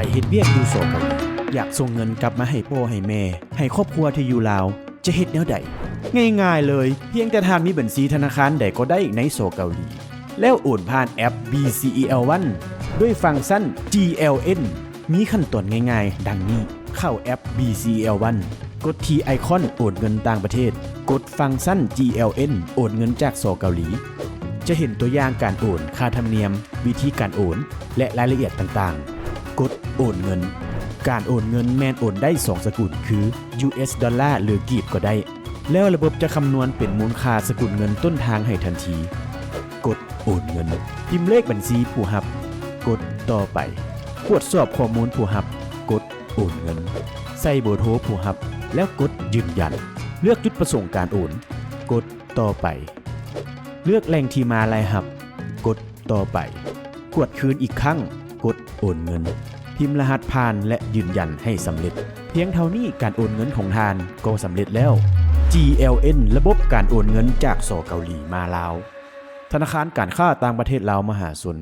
ໄປເຮັດວຽກຢູ່ ສ ເກົາຫຼີ ຢາກສົ່ງເງິນກັບມາໃຫ້ພໍ່ໃຫ້ແມ່ ໃຫ້ຄອບຄົວທີ່ຢູ່ລາວ ຈະເຮັດແນວໃດ? ງ່າຍໆເລີຍ, ພຽງແຕ່ທ່ານມີບັນຊີທະນາຄານໃດກໍໄດ້ໃນ ສ ເກົາຫຼີ ແລ້ວໂອນຜ່ານແອັບ BCEL One ດ້ວຍຟັງຊັນ GLN. ມີຂັ້ນຕອນງ່າຍໆ ດັ່ງນີ້: ເຂົ້າແອັບ BCEL One ກົດທີ່ໄອຄອນໂອນເງິນຕ່າງປະເທດ, ກົດຟັງຊັນ GLN ໂອນເງິນຈາກ ສ ເກົາຫຼີ ຈະເຫັນຕົວຢ່າງການໂອນ, ຄ່າທຳນຽມ, ວິທີການໂອນ ແລະ ລາຍລະອຽດຕ່າງໆ. ກົດໂອນເງິນ. ການໂອນເງິນແມ່ນໂອນໄດ້ສອງສະກຸນ ຄື US ດອນລາ ຫຼື ກີບກໍໄດ້, ແລ້ວລະບົບຈະຄຳນວນເປັນມູນຄ່າສະກຸນເງິນຕົ້ນທາງໃຫ້ທັນທີ. ກົດໂອນເງິນ. ພິມເລກບັນຊີຜູ້ຮັບ. ກົດຕໍ່ໄປ. ກວດສອບຂໍ້ມູນຜູ້ຮັບ. ກົດໂອນເງິນ. ໃສ່ເບີໂທຜູ້ຮັບ ແລ້ວກົດຢືນຢັນ. ເລືອກຈຸດປະສົງການໂອນ. ກົດຕໍ່ໄປ. ເລືອກແຫຼ່ງທີ່ມາລາຍຮັບ. ກົດຕໍ່ໄປ. ກວດຄືນອີກຄັ້ງ. ກົດໂອນເງິນ. ພິມລະຫັດຜ່ານ ແລະ ຢືນຢັນໃຫ້ສຳເລັດ. ພຽງເທົ່ານີ້ການໂອນເງິນຂອງທ່ານກໍສຳເລັດແລ້ວ. GLN ລະບົບການໂອນເງິນຈາກ ສ ເກົາຫຼີ ມາລາວ. ທະນາຄານການຄ້າຕ່າງປະເທດລາວມະຫາຊົນ.